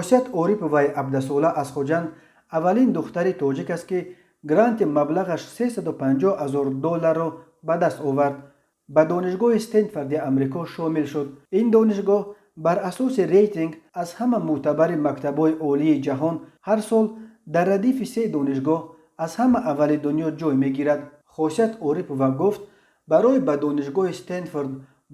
Хосият Ориповаи 17сола аз Хоҷанд аввалин духтари тоҷик аст, ки гранти маблағаш 350 ҳазор долларро ба даст овард, ба донишгоҳи Стенфорди Амрико шомил шуд. Ин донишгоҳ бар асоси рейтинг аз ҳама мӯътабари мактабҳои олии ҷаҳон ҳар сол дар радифи се донишгоҳ аз ҳама аввали дунё ҷой мегирад. Хосият Орипова гуфт, барои ба донишгоҳи Стенфорд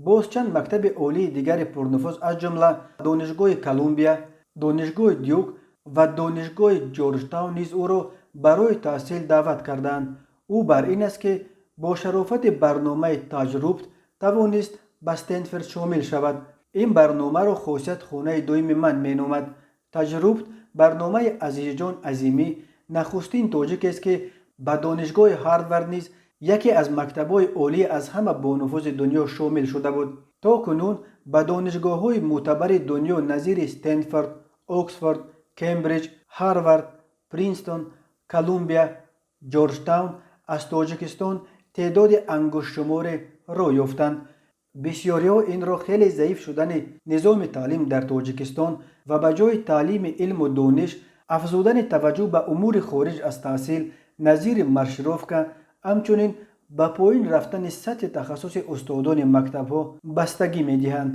боз чанд мактаби олии дигари пурнуфуз, аз ҷумла донишгоҳи Колумбия, донишгоҳи Дюк ва донишгоҳи Ҷорҷтаун низ ӯро барои таҳсил даъват карданд. Ӯ бар ин аст, ки бо шарофати барномаи TajRupt тавонист ба Стенфорд шомил шавад. Ин барномаро Хосият хонаи дуюми ман меномад. TajRupt барномаи Азизҷон Азимӣ нахустин тоҷикест, ки ба донишгоҳи Ҳарвард низ, яке аз мактабҳои олии аз ҳама бонуфузи дунё, шомил шуда буд. То кунун ба донишгоҳҳои мӯътабари дунё назири Стенфорд, Оксфорд, Кембриҷ, Ҳарвард, Принстон, Колумбия, Ҷорҷтаун аз Тоҷикистон теъдоди ангуштшуморе роҳ ёфтанд. Бисёриҳо инро хеле заиф шудани низоми таълим дар Тоҷикистон ва ба ҷои таълими илму дониш афзудани таваҷҷӯҳ ба умури хориҷ аз таҳсил назири маршировка, ҳамчунин ба поин рафтани сатҳи тахассуси устодони мактабҳо бастагӣ медиҳанд.